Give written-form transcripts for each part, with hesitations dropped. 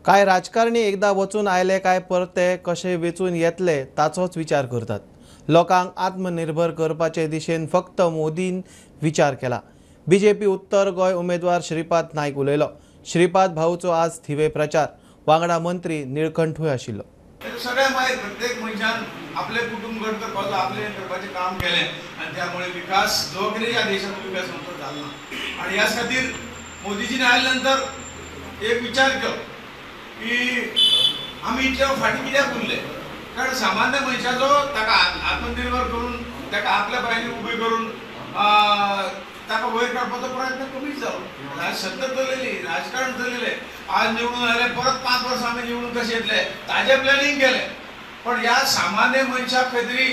कांय राजकारणी एकदा वचून आयले काय परते कशे वेचून येतले ताचोच विचार करतात. लोकांक आत्मनिर्भर करपाचे दिशेन फक्त मोदीन विचार केला. बीजेपी उत्तर गोंय उमेदवार श्रीपाद नायक उलयलो. श्रीपाद भाऊचो आज थिवे प्रचार, वांगडा मंत्री निळकंठूय आशिल्लो. सगळ्या मागीर प्रत्येक मनशान आपले कुटुंब घट करपाचो आपले करपाचें काम केलें आनी त्यामुळे विकास जो कितें ह्या देशाचो विकास म्हणतो जालो ना. आनी ह्याच खातीर मोदीजीन आयल्या नंतर एक विचार केलो की आमी इतले फाटीं कित्याक उरले, कारण सामान्य मनशाचो ताका आत्मनिर्भर करून ताका आपल्या पांयांनी उबे करून ताका वयर काडपाचो प्रयत्न कमीच जालो. सत्ता चलयली, राजकारण चलयलें, आज निवडून आयले परत 5 वर्सां आमी निवडून कशें येतले ताजें प्लॅनिंग केलें, पण ह्या सामान्य मनशाक खंय तरी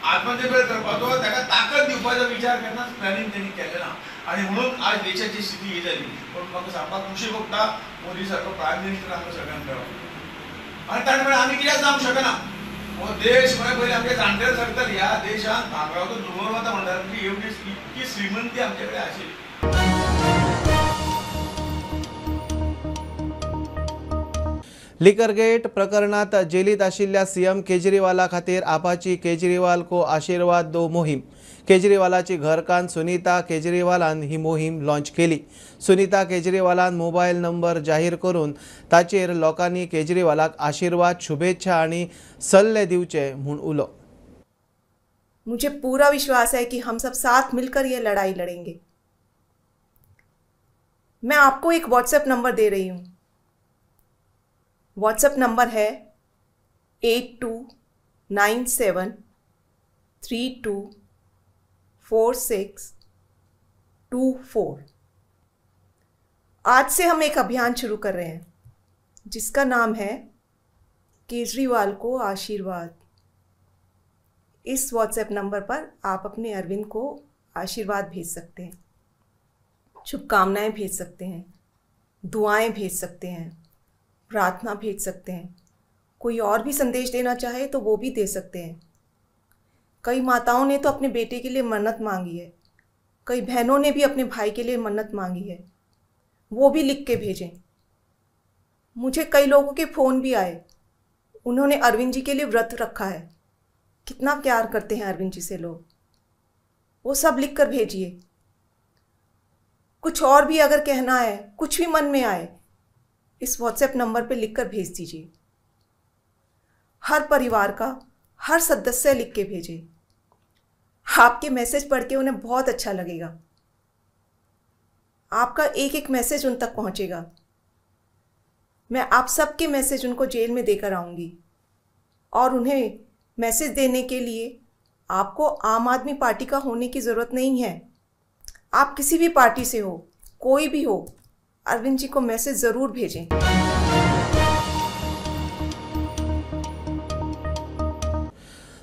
आत्मनिर्भर करपाचो ताका ताकद दिवपाचो विचार केन्नाच प्लॅनिंग तेणी केलें ना आनी म्हणून आज देशाची स्थिती ही जाली. पूण म्हाका सांगपाक खुशी भोगता मोदी सारको प्रायम मिनिस्टर आमकां सगळ्यांक मेळ्ळो आनी ताणें म्हणलें आमी कित्याक जावंक शकना, हो देश म्हळ्यार पयलीं आमचे जाणटेले सांगताले ह्या देशांत भांगराचो दोंगर वता म्हणटाले, म्हणजे एवढी इतकी श्रीमंती आमचे कडेन आशिल्ली. लिकरगेट प्रकरणात जेलीत आशिल्ल्या सीएम केजरीवाला खातीर आपाची केजरीवाल को आशीर्वाद दो मोहीम. केजरीवालाची घरकान्न सुनीता केजरीवालान ही मोहीम लॉन्च केली. सुनीता केजरीवालान मोबायल नंबर जाहीर करून ताचेर लोकांनी केजरीवालाक आशीर्वाद, शुभेच्छा आनी सल्ले दिवचे म्हूण उलो. मुझे पूरा विश्वास है कि हम सब साथ मिलकर ये लड़ाई लड़ेंगे. मैं आपको एक व्हाट्सएप नंबर दे रही हूँ. व्हाट्सएप नंबर है 8297324624. आज से हम एक अभियान शुरू कर रहे हैं जिसका नाम है केजरीवाल को आशीर्वाद. इस व्हाट्सएप नंबर पर आप अपने अरविंद को आशीर्वाद भेज सकते हैं, शुभकामनाएं भेज सकते हैं, दुआएं भेज सकते हैं, प्रार्थना भेज सकते हैं. कोई और भी संदेश देना चाहे तो वो भी दे सकते हैं. कई माताओं ने तो अपने बेटे के लिए मन्नत मांगी है, कई बहनों ने भी अपने भाई के लिए मन्नत मांगी है, वो भी लिख के भेजें. मुझे कई लोगों के फ़ोन भी आए, उन्होंने अरविंद जी के लिए व्रत रखा है. कितना प्यार करते हैं अरविंद जी से लोग, वो सब लिख कर भेजिए. कुछ और भी अगर कहना है, कुछ भी मन में आए, इस व्हाट्सएप नंबर पे लिखकर भेज दीजिए. हर परिवार का हर सदस्य लिख के भेजे. आपके मैसेज पढ़ के उन्हें बहुत अच्छा लगेगा. आपका एक एक मैसेज उन तक पहुंचेगा. मैं आप सबके मैसेज उनको जेल में देकर आऊँगी और उन्हें मैसेज देने के लिए आपको आम आदमी पार्टी का होने की ज़रूरत नहीं है. आप किसी भी पार्टी से हो, कोई भी हो, अरविंद जी को मैसेज ज़रूर भेजें.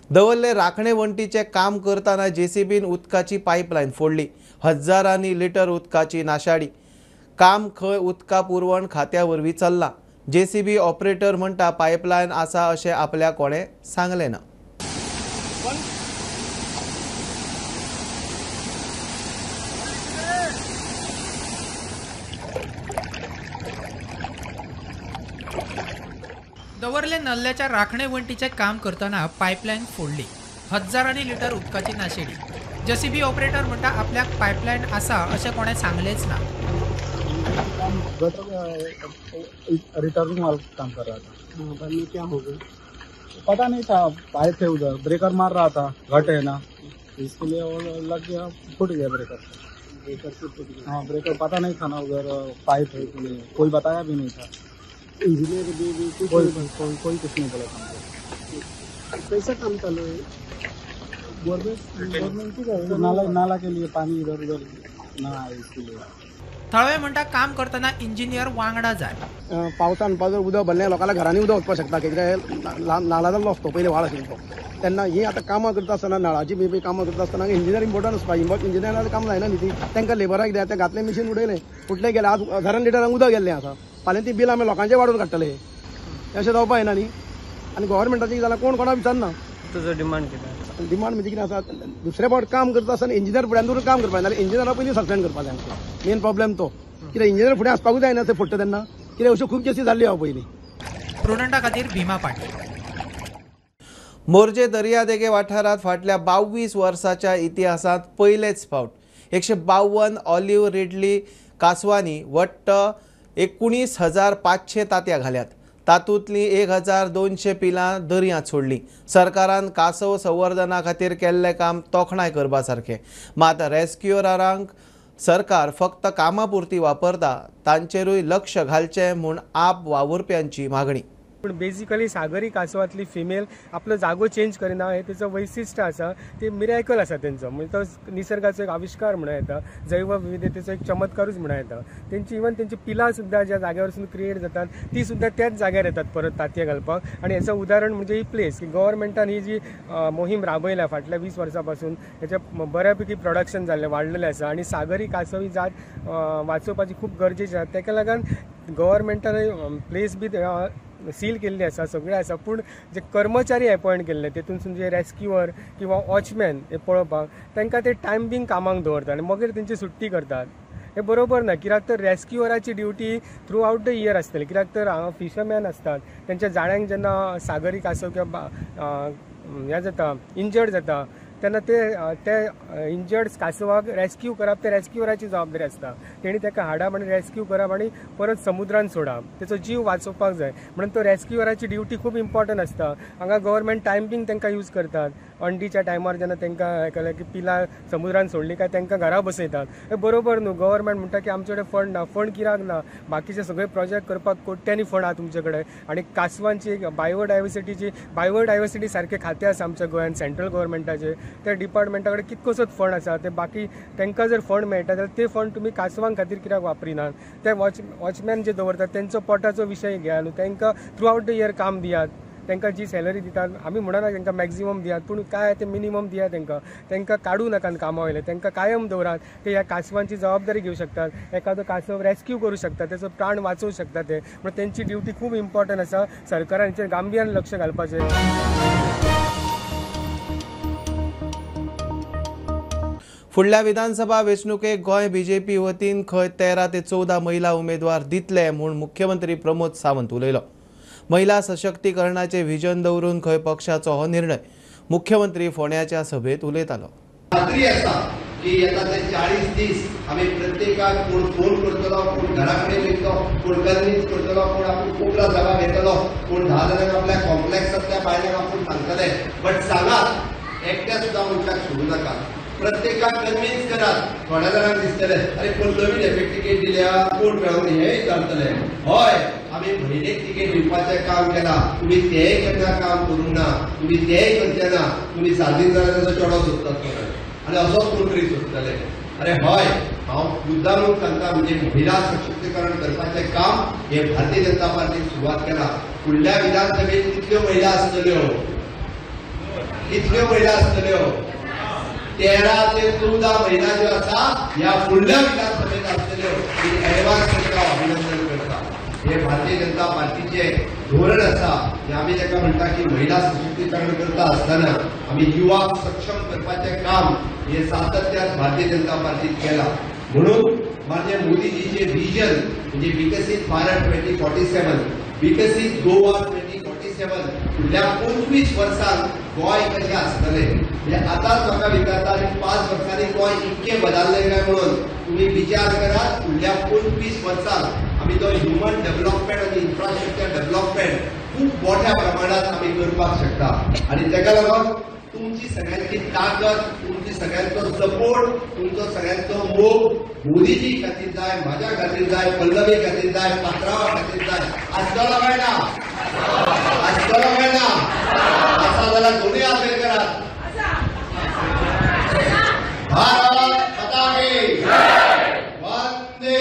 दवरले राखणे वण्टीचें काम करतना जेसीबीन उदकाची पायपलायन फोडली. हजारांनी लिटर उदकाची नाशाडी. काम खंय उदका पुरवण खात्या वरवीं चल्लां. जेसीबी ऑपरेटर म्हणटा पायपलायन आसा अशें आपल्याक कोणें सांगलें ना. दवर्ले नल्ल्याच्या राखणे वण्टीचें काम करतना पायपलायन फोडली. हजारांनी लिटर उदकाची नाशेडी. जेसीबी ऑपरेटर म्हणटा आपल्याक पायपलायन आसा अशें कोणें सांगलेंच ना. रिटर्निंग वाला काम कर रहा था, में क्या हो गया पता नहीं था. पाइप थे उधर, ब्रेकर मार रहा था, घट है ना इसके लिए, और लग गया, फूट गया ब्रेकर. ब्रेकर से फूट गया। हाँ, ब्रेकर पता नहीं था ना उधर पाइप है, कोई बताया भी नहीं था. इंजीनियर भी कुछ कोई कोई कोई कुछ नहीं बोला था। कैसा काम चालू है? गवर्नमेंट नाला नाला के लिए पानी इधर उधर ना आए इसके लिए। थळावे म्हणटा काम करतना इंजिनियर वांगडा जाय। पावसान जर उदक भरलें लोकांना घरांनी उदक वचपाक शकता, कित्याक नाला जाल्लो आसता पयलीं व्हाळ आशिल्लो तो। तेन्ना ही आतां कामां करता आसतना नळाची बी कामां करता आसतना इंजिनियर इम्पोर्टंट आसता। इंजिनियराक काम जायना न्ही ती, तांकां लेबराक दिया, ते घातलें मिशीन उडयलें, फुटलें गेलें। आज हजारान लिटरांक उदक गेल्लें आसा, फाल्यां ती बिलां आमी लोकांचें वाडोवन काडटले, अशें जावपा जायना न्ही। आनी गव्हर्मेंटाचें कितें जालां कोण कोणाक विचारना। तुजो डिमांड कितें? डिमांड म्हणजे कितें आसा, दुसरे फावट काम करता आसतना इंजिनियर फुड्यान दवरून काम करपाक जाय, नाल्यार इंजिनियरा पयलीं सस्पेंड करपाक जाय। मेन प्रॉब्लेम तो कित्याक इंजिनियर फुडें आसपाकूच जायना ते फुट्टा तेन्ना। कित्याक अश्यो खूब केसी जाल्ल्यो आहा पयलीं. प्रुडंटा खातीर भीमा पाटील. मोरजे दर्यादेगे वाठारांत फाटल्या 22 वर्साच्या इतिहासांत पयलेच फावट 152 ऑलिव्ह रिडली कासवांनी वट्ट 19,500 तांतयां घाल्यात. तातूंतलीं 1,200 पिलां दर्यांत सोडलीं. सरकारान कासव संवर्धना खातीर केल्लें काम तोखणाय करपा सारकें, मात रेस्क्युअरांक सरकार फक्त कामा पुरती वापरता, तांचेरूय लक्ष घालचें म्हूण आप वावुरप्यांची मागणी. पूण बेजिकली सागरी कासवांतली फिमेल आपलो जागो चेंज करिना हें तेचो वैशिश्ट आसा, ते मिरायकल आसा तेंचो, म्हणजे तो निसर्गाचो एक आविश्कार म्हणूं येता, जैवविविधतेचो एक चमत्कारूच म्हणूं येता. तेंची इवन तेंची पिलां सुद्दां ज्या जाग्यावरसून क्रिएट जातात ती सुद्दां त्याच जाग्यार येतात परत तांतयां घालपाक. आनी हेचो उदाहरण म्हणजे ही प्लेस की गव्हर्मेंटान ही जी मोहीम राबयल्या फाटल्या 20 वर्सां पासून, हेच्या बऱ्यापैकी प्रोडक्शन जाल्लें वाडलेलें आसा आनी सागरी कासव ही जात वाचोवपाची खूब गरजेची आसा. तेका लागून गव्हर्मेंटान प्लेस बी सील केल्ली आसा, सगळें आसा, पूण जे कर्मचारी एपॉयंट केल्ले तेतूनसून जे रेस्क्युअर किंवा वॉचमॅन हे पळोवपाक तांकां ते टायम बींग कामाक दवरतात आनी मागीर तेंची सुट्टी करतात. हें बरोबर ना, कित्याक तर रेस्क्युअराची duty through out the year आसतली, कित्याक तर हांगा फिशरमॅन आसतात, तेंच्या जाळ्यांक जेन्ना सागरी कासव किंवा हें जाता, इंजर्ड जाता, तेन्ना ते ते इंजर्ड कासवाक रेस्क्यू करप ते रेस्क्युअराची जबाबदारी आसता. तेणी ताका हाडप आनी रेस्क्यू करप आनी परत समुद्रान सोडप, तेचो जीव वाचोवपाक जाय. म्हणून तो रेस्क्युअराची ड्युटी खूब इम्पॉर्टंट आसता. हांगा गव्हर्मेंट टायमींग तांकां यूज करतात, अंडीच्या टायमार जेन्ना तांकां हें केलें की पिलां समुद्रान सोडली काय तांकां घरा बसयतात, हें बरोबर न्हू. गव्हर्मेंट म्हणटा की आमचे कडेन फंड ना, फंड कित्याक ना, बाकीचे सगळे प्रोजेक्ट करपाक कोट्यांनी फंड आहा तुमचे कडेन. आनी कासवांची बायोडायवर्सिटीची, बायोडायवर्सिटी सारकें खातें आसा आमच्या गोंयांत सेंट्रल गव्हर्मेंटाचें, त्या डिपार्टमेंटा कडेन कितकोसोच फंड आसा, ते बाकी तांकां जर फंड मेळटा जाल्यार ते फंड तुमी कासवां खातीर कित्याक वापरिनात. ते वॉचमॅन जे दवरतात तेंचो पोटाचो विशय घेया न्हू, तांकां थ्रू आवट the year काम दियात, तांकां जी सॅलरी दितात आमी म्हणना तांकां मॅक्झिमम दियात, पूण काय ते मिनिमम दियात तांकां, तांकां काडूं नाकात कामा वयले, तांकां कायम दवरात. ते ह्या कासवांची जबाबदारी घेवं शकतात, एखादो कासव रेस्क्यू करूं शकता, तेचो प्राण वाचोवं शकता ते, म्हणून तेंची ड्युटी खूब इम्पॉर्टंट आसा. सरकारान हेचेर गांभिर्यान लक्ष घालपाचें. फुडल्या विधानसभा वेंचणुकेक गोंय बीजेपी वतीन खंय 13 ते 14 महिला उमेदवार दितले म्हूण मुख्यमंत्री प्रमोद सावंत उलयलो. महिला सशक्तीकरणाचे व्हिजन दवरून खंय पक्षाचो हो निर्णय मुख्यमंत्री फोंड्याच्या सभेत उलयतालो. खात्री आसा की येता ते 40 दीस आमी प्रत्येकाक कोण फोन करतलो, कोण घरा कडेन वयतलो, कोण कन्विन्स करतलो, कोण आपूण कोपरा सभा घेतलो, कोण 10 जाणांक आपल्या कॉम्प्लेक्सांतल्या बायलांक आपूण सांगतले. बट सांगात, एकट्या सुद्दां मनशाक सोडूं नाका, प्रत्येकाक कन्विन्स करात. थोड्या जाणांक दिसतले अरे पल्लवी एफेक्ट तिकेट दिल्या कोण मेळोवन हे विचारतले. हय, आमी म्हयनेक तिकेट दिवपाचें काम केलां, तुमी तेंय केन्ना काम करूंक ना, तुमी तेंय करचे ना, तुमी सादीन जाल्यार ताचो चेडो सोदतात आनी असोच कोण तरी सोदतले. अरे हय, हांव मुद्दामून सांगता, म्हणजे महिला सशक्तीकरण करपाचें काम हें भारतीय जनता पार्टीन सुरवात केलां. फुडल्या विधानसभेत कितल्यो महिला आसतल्यो, कितल्यो महिला आसतल्यो? 13 ते 14 महिला ज्यो आसा ह्या फुडल्या विधानसभेत आसतल्यो. एडवान्स करता, अभिनंदन करता. हे भारतीय जनता पार्टीचे धोरण आसा. आमी ताका म्हणटा की महिला सशक्तीकरण करता आसतना आमी युवाक सक्षम करपाचें काम हे सातत्यान भारतीय जनता पार्टीन केलां. म्हणून माननीय मोदीजीचे विजन म्हणजे विकसीत भारत 2047, विकसीत गोवा 2047, फुडल्या 25 वर्सांत गोंय कशें आसतलें. म्हणजे आतांच म्हाका विचारता आनी 5 वर्सांनी गोंय इतकें बदल्लें काय म्हणून तुमी विचार करात. फुडल्या 25 वर्सांत आमी तो ह्युमन डेव्हलपमेंट आनी इन्फ्रास्ट्रक्चर डेव्हलपमेंट खूब मोठ्या प्रमाणात आमी करपाक शकता. आनी ताका लागून तुमची सगळ्यांची ताकद, तुमची सगळ्यांचो सपोर्ट, तुमचो सगळ्यांचो मोग मोदीजी खातीर जाय, म्हाज्या खातीर जाय, पल्लवी खातीर जाय, पात्रावा खातीर जाय. आसतलो काय ना? आसतलो काय ना? आसा जाल्यार दोनूय हात करात. भारत माता की वंदे.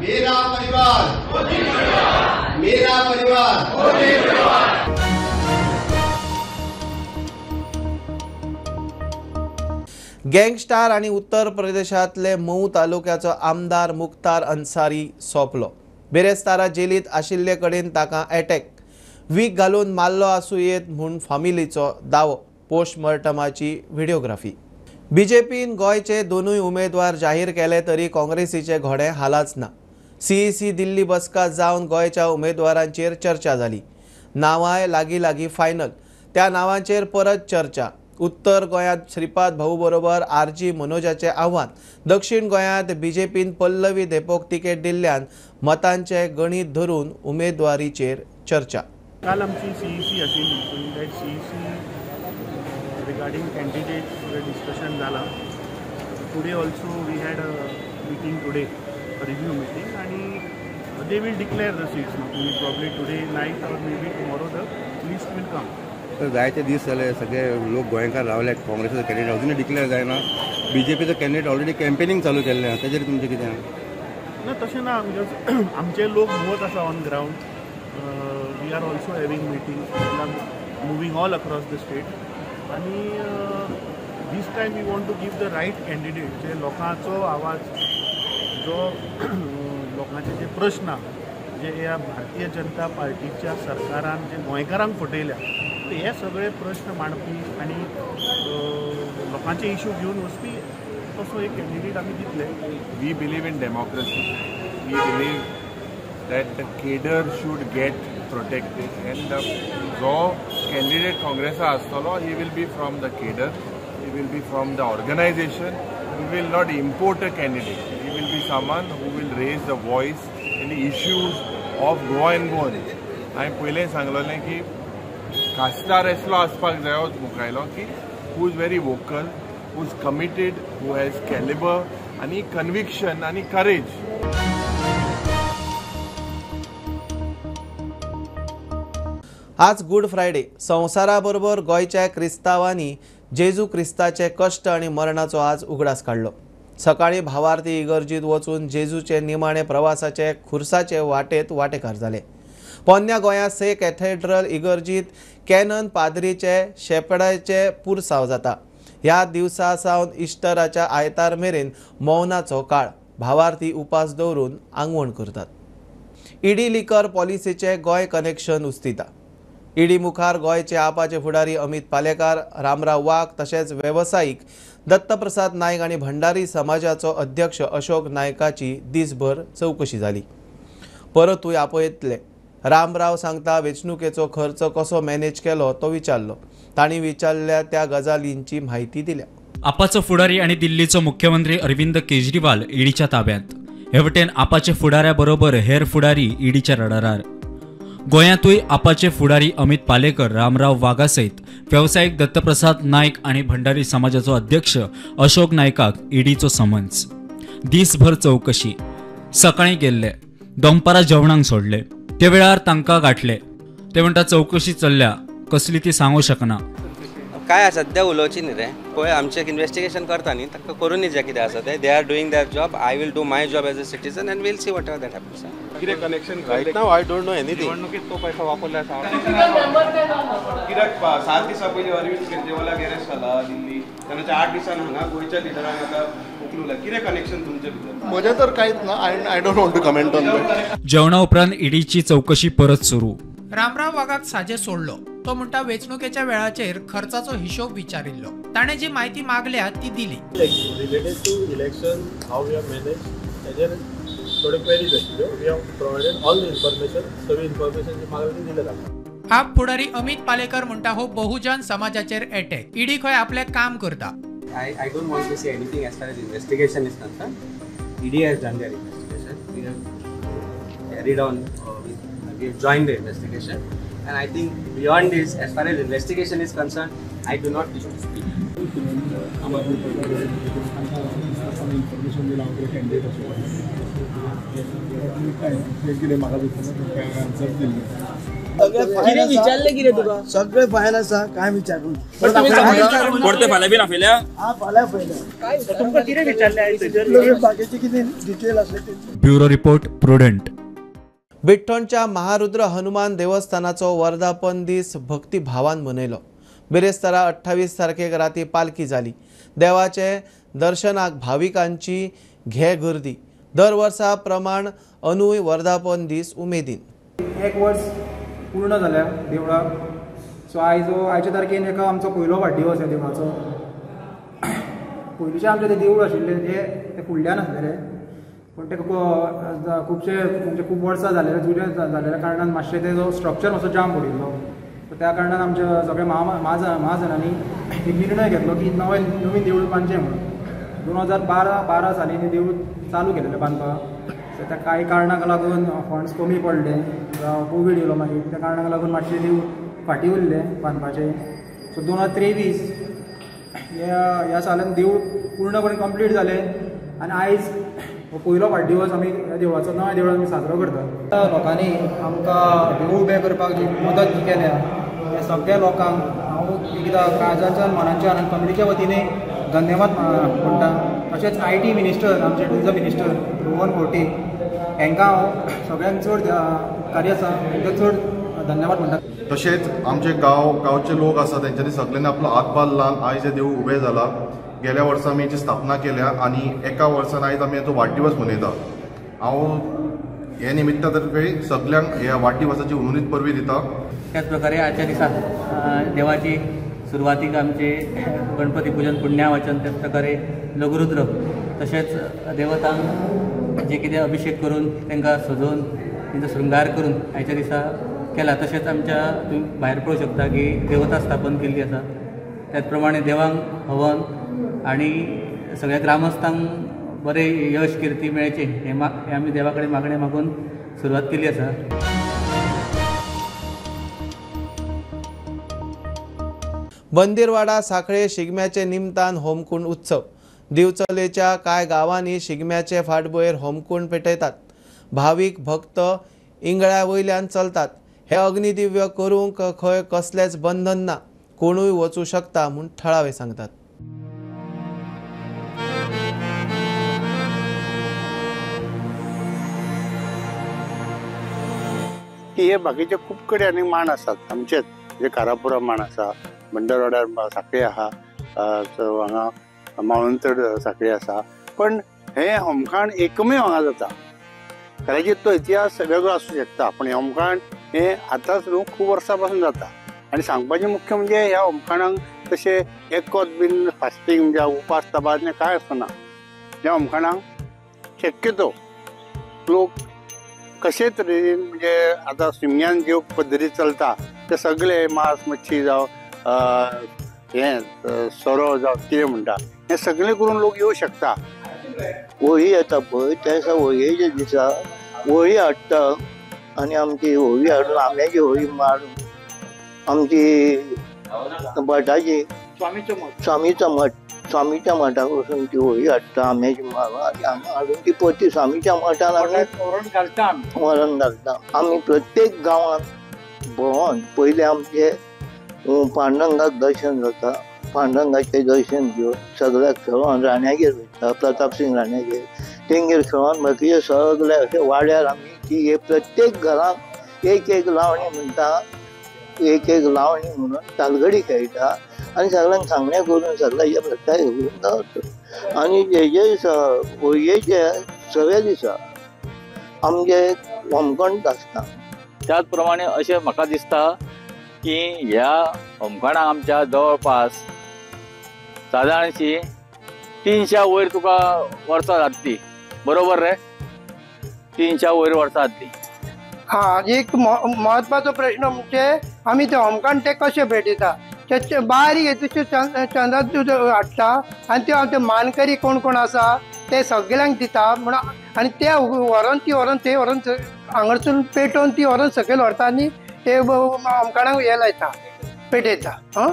मेरा परिवार, मेरा परिवार. गँगस्टार आनी उत्तर प्रदेशांतले मऊ तालुक्याचो आमदार मुख्तार अन्सारी सोंपलो. बिरेस्तारा जेलींत आशिल्ले कडेन ताका अटॅक, वीख घालून मारलो आसूं येत म्हूण फामिलीचो दावो. पोस्टमॉर्टमाची व्हिडिओग्राफी. बीजेपीन गोंयचे दोनूय उमेदवार जाहीर केले तरी काँग्रेसीचे घोडे हालाच ना. सीईसी दिल्ली बसका जावन गोंयच्या उमेदवारांचेर चर्चा जाली. नांवांय लागीं लागीं फायनल. त्या नांवांचेर परत चर्चा. उत्तर गोंयांत श्रीपाद भाऊ बरोबर आरजी मनोजाचें आव्हान. दक्षिण गोंयांत बीजेपीन पल्लवी धेंपोक तिकेट दिल्ल्यान मतांचें गणीत धरून उमेदवारीचेर चर्चा. काल आमची सीईसी आशिल्ली. That CEC regarding candidate discussion जाला. Today also we had a meeting today, review meeting, आणि they will declare the seats. Probably today night or maybe tomorrow the list will come. तर जायते दीस जाले सगळे लोक गोंयकार रावले. काँग्रेसाचो कॅन्डिडेट अजूनय डिक्लेअर जायना. बीजेपीचो कॅन्डिडेट ऑलरेडी कॅम्पेनिंग चालू केल्लें आसा, तेजेर तुमचें कितें ना? तशें ना, because आमचे लोक भोंवत आसा on ground. We are also having meeting, moving all across the state. आनी this time we want to give the right candidate, जे लोकांचो आवाज, जो लोकांचे जे प्रश्न आहा, जे ह्या भारतीय जनता पार्टीच्या सरकारान जे गोंयकारांक फटयल्या, हे सगळे प्रश्न मांडपी आनी लोकांचे इशू घेवन वचपी तसो एक कॅन्डिडेट आमी दितले. We believe in democracy. We believe that the cadre should get protected and the जो कॅन्डिडेट काँग्रेसा आसतलो he will be from the cadre, he will be from the organisation. We will not import a candidate. He will be someone who will raise the voice in the issues of Goa and Goans. हांवें पयलें सांगलेलें की खासदार असलो आसपाक जायो मुखायलो की who is very vocal, who is committed, who has calibre आनी कन्विक्शन आनी करेज. आज गुड फ्रायडे. संवसारा बरोबर गोंयच्या क्रिस्तांवांनी जेजू क्रिस्ताचे कश्ट आनी मरणाचो आज उगडास काडलो. सकाळीं भावार्थी इगर्जीत वचून जेजूचे निमाणे प्रवासाचे खुर्साचे वाटेत वाटेकार जाले. पोन्न्या गोंयांत से कॅथेड्रल इगर्जीत कॅनन पाद्रीचे शेपडाचे पुरसांव जाता. ह्या दिवसा सावन इस्टराच्या आयतार मेरेन मौनाचो काळ. भावार्थी उपास दवरून आंगवण करतात. ईडी लिकर पॉलिसीचे गोंय कनेक्शन उस्तिता. ईडी मुखार गोंयचे आपाचे फुडारी अमित पालेकार, रामराव वाघ तशेंच वेवसायीक दत्तप्रसाद नायक आनी भंडारी समाजाचो अध्यक्ष अशोक नायकाची दिसभर चवकशी जाली. परतूय आपयतले. रामराव सांगता वेंचणुकेचो खर्च कसो मॅनेज केलो तो विचारलो. तांणी विचारल्या त्या गजालींची म्हायती दिल्या. आपाचो फुडारी आनी दिल्लीचो मुख्यमंत्री अरविंद केजरीवाल ईडीच्या ताब्यांत. हे वटेन आपाचे फुडाऱ्या बरोबर हेर फुडारी ईडीच्या रडारार. गोंयांतूय आपाचे फुडारी अमित पालेकर, रामराव वाघा सयत वेवसायीक दत्तप्रसाद नायक आनी भंडारी समाजाचो अध्यक्ष अशोक नायकाक ईडीचो समन्स. दीसभर चवकशी. सकाळीं गेल्ले, दनपारां जेवणाक सोडले, ते वेळार तांकां गांठले. ते म्हणटा चवकशी चल्ल्या, कसली ती सांगू शकना. काय सध्या उलोवची न्ही रे, पळय आमचें इन्वेस्टिगेशन करता न्ही, तांकां करूं जें कितें आसा तें. They are doing their job. I will do my job as a citizen and we'll see whatever that happens. कितें connection right now I don't know anything. निवडणुकीत तो पैसा वापरला आसा कित्याक 7 दिसां पयलीं अरविंद केजरीवालाक अरेस्ट जाला दिल्ली, तेन्ना 8 दिसान हांगा गोंयच्या लिडरांक आतां उखलूला. कितें कनेक्शन तुमचे भितर? म्हजें तर कांयच ना. I don't want to comment on that. जेवणा उपरांत ईडीची चवकशी परत सुरू. रामराव वाघाक साजे सोडलो. तो म्हणटा वेंचणुकेच्या वेळाचेर खर्चाचो हिशोब विचारिल्लो. ताणें जी म्हायती मागल्या ती दिली. Related to election how we have manage तेजेर थोड्यो क्वेरीज आशिल्ल्यो. We have provided all the information. सगळी इन्फॉर्मेशन जी मागल्या ती दिल्या तांकां. आप फुडारी अमित पालेकर म्हणटा हो बहुजन समाजाचेर अटॅक. ईडी खंय आपलें काम करता. I don't want to say anything as far as investigation is concerned. ED has done their investigation. We have carried on, we have joined the investigation, and I think beyond this, as far as investigation is concerned, I do not wish to speak. Information दिला हांव candidate आशिल्लो कितें म्हाका answer दिल्लें. कितें विचारलें कितें तुका? सगळें फायल आसा, काय विचारूं? कोण फाल्यां बीन आपयल्या? हा फाल्यां आपयल्या. तुमकां कितें विचारलें? बाकीचे कितें डिटेल आसले ते. Bureau report, Prudent. बिठ्ठोणच्या Maharudra Hanuman देवस्थानाचो वर्धापन दीस भक्तिभावान मनयलो. बिरेस्तारा 28 तारखेक राती पालखी जाली. देवाचे दर्शनाक भाविकांची घे गर्दी. दर वर्सा प्रमाण अनुय वर्धापन दीस उमेदीन. एक वर्स पूर्ण जाल्या देवळाक. सो आयज आयच्या तारखेन एका आमचो पयलो वाडदिवस ह्या देवळाचो. पयलींचे आमचें तें देवूळ आशिल्लें तें फुडल्यान आसलेलें. पूण ते खुबशे म्हणजे खूब वर्सां जालेले जुने जाल्ल्या कारणान मातशें तेजो स्ट्रक्चर मातसो जाम पडिल्लो. सो त्या कारणान आमच्या सगळ्या महाजनांनी एक निर्णय घेतलो की नवीन देवूळ बांदचें म्हणून. 2012 साली हें देवूळ चालू केलेलें बांदपाक. सो त्या कांय कारणाक लागून फंड्स कमी पडले, जावं कोवीड येयलो, मागीर त्या कारणाक लागून मातशें देवूळ फाटीं उरलें बांदपाचें. सो 2023 ह्या सालान देवूळ पूर्णपणे कंप्लीट जालें आनी आयज हो पयलो वाडदिवस आमी ह्या देवळाचो, नव्या देवळान आमी साजरो करतात. लोकांनी आमकां देवूळ उबें करपाक जी मदत जी केल्या त्या सगळ्या लोकांक हांव एकदां काळजाच्यान मनाच्यान आनी कमिटीच्या वतीने धन्यवाद म्हणटा. तशेंच IT minister, आमचे टुरिजम मिनिस्टर रोहन खंवटे हांकां हांव सगळ्यांत चड उपकारी आसा, तांकां चड धन्यवाद म्हणटा. तशेंच आमचे गांवचे लोक आसा तेंच्यांनी सगळ्यांनी आपलो हातभार लावन आयज हें देवूळ उबें जाला. गेल्या वर्सा आमी हेची स्थापना केल्या आनी एका वर्सान आयज आमी हेचो वाडदिवस मनयता. हांव हे निमित्ता तर्फे सगळ्यांक ह्या वाडदिवसाची उनुनीत परबी दिता. त्याच प्रकारे आजच्या दिसा देवाची सुरवातीक आमचे गणपती पुजन, पुण्यावाचन, त्याच प्रकारे लघुरुद्र तशेंच देवतांक जे कितें अभिशेक करून तांकां सजोवन तांचो शृंगार करून आयच्या दिसा केला. तशेंच आमच्या तुमी भायर पळोवंक शकता की देवता स्थापन केल्ली आसा. त्याच प्रमाणे देवांक हवन आनी सगळ्या ग्रामस्थांक बरें यश किर्ती मेळचें हें आमी देवा कडेन मागणें मागून सुरवात केल्ली आसा. बंदीरवाडा साखळे शिगम्याचे निमतान होमकुंड उत्सव. दिवचलेच्या कांय गांवांनी शिगम्याचे फाटभुंयेर होमकुंड पेटयतात. भावीक भक्त इंगळ्या वयल्यान चलतात. हे अग्निदिव्य करूंक खंय कसलेंच बंधन ना, कोणूय वचूं शकता म्हूण थळावे सांगतात. की हे बाकीचे खूब कडेन आनी मांड आसात आमचेच, जे कारापुरा मांड आसा, बंदरवाड्यार साखळी आहा, हांगा मावळंतड साखळी आसा, पण हे होमखाण एकमेव हांगा जाता. कदाचित तो इतिहास वेगळो आसूं शकता, पण हे होमखाण हे आतांच न्हू खूब वर्सां पासून जाता. आनी सांगपाचें मुख्य म्हणजे ह्या होमखाणांक तशें एकत बीन फास्टींग म्हणजे उपास तपास कांय आसना. ह्या होमखाणांक शक्यतो लोक कशे तरेन म्हणजे आतां शिमग्यान ज्यो पद्दती चलता ते सगळे मांस मच्छी जावं हें सोरो जावं कितें म्हणटा हें सगळें करून लोक येवं शकता. होळी येता पळय त्या दिसा होळयेच्या दिसा होळी हाडटा आनी आमची होळी हाडून आंब्याची होळी मारून आमची भटाची स्वामीचो मठ, स्वामीच्या मठाक वचून ती होळी हाडटा आंब्याची मारून आनी हांगा हाडून ती परती स्वामीच्या मठान आमी व्हरून घालता. आमी प्रत्येक गांवांत भोंवन पयलें आमचे पांडुरंगाक दर्शन जाता, पांडुरंगाचें दर्शन घेवन सगळ्याक खेळोन राण्यागेर वयता, प्रतापसिंग राण्यागेर, तेंगेर खेळोन बाकीचे सगळे अशे वाड्यार आमी ती हे प्रत्येक घरांत एक एक लावणी म्हणटा, एक एक लावणी म्हणून तालगडी खेळटा आनी सगळ्यांक सांगणें करून सगळ्या प्रत्येक करून दवरता. आनी हेजे दिसा होळयेच्या सव्या दिसा आमचे होमखंड आसता. त्याच प्रमाणे अशें म्हाका दिसता की ह्या होमखणाक आमच्या जवळपास सादारणशी 300 वयर तुका वर्सां जातली, बरोबर रे? 300 वयर वर्सां जातली. हा एक म्हत्वाचो प्रश्न म्हणजे आमी ते होमखण ते कशे भेटयता, ते बारीक चंद्रात हाडटा आनी ते आमचे मानकरी कोण कोण आसा ते सगळ्यांक दिता म्हणून, आनी ते व्हरोन ती व्हरोन ते व्हरोन हांगासून पेटोवन ती व्हरोन सकयल व्हरता आनी ते होमखणाक हे लायता, पेटयता. हां,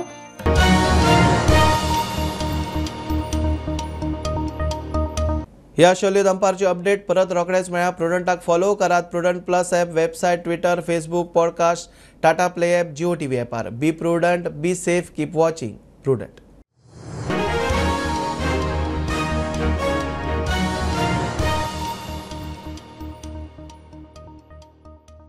ह्या शोल्यो दंपारची अपडेट परत रोखडेच मेळ्या. प्रुडंटाक फॉलो करात. Prudent plus app, website, Twitter, Facebook, podcast, Tata play app, Jio TV ॲपार. Be prudent, be safe, keep watching Prudent.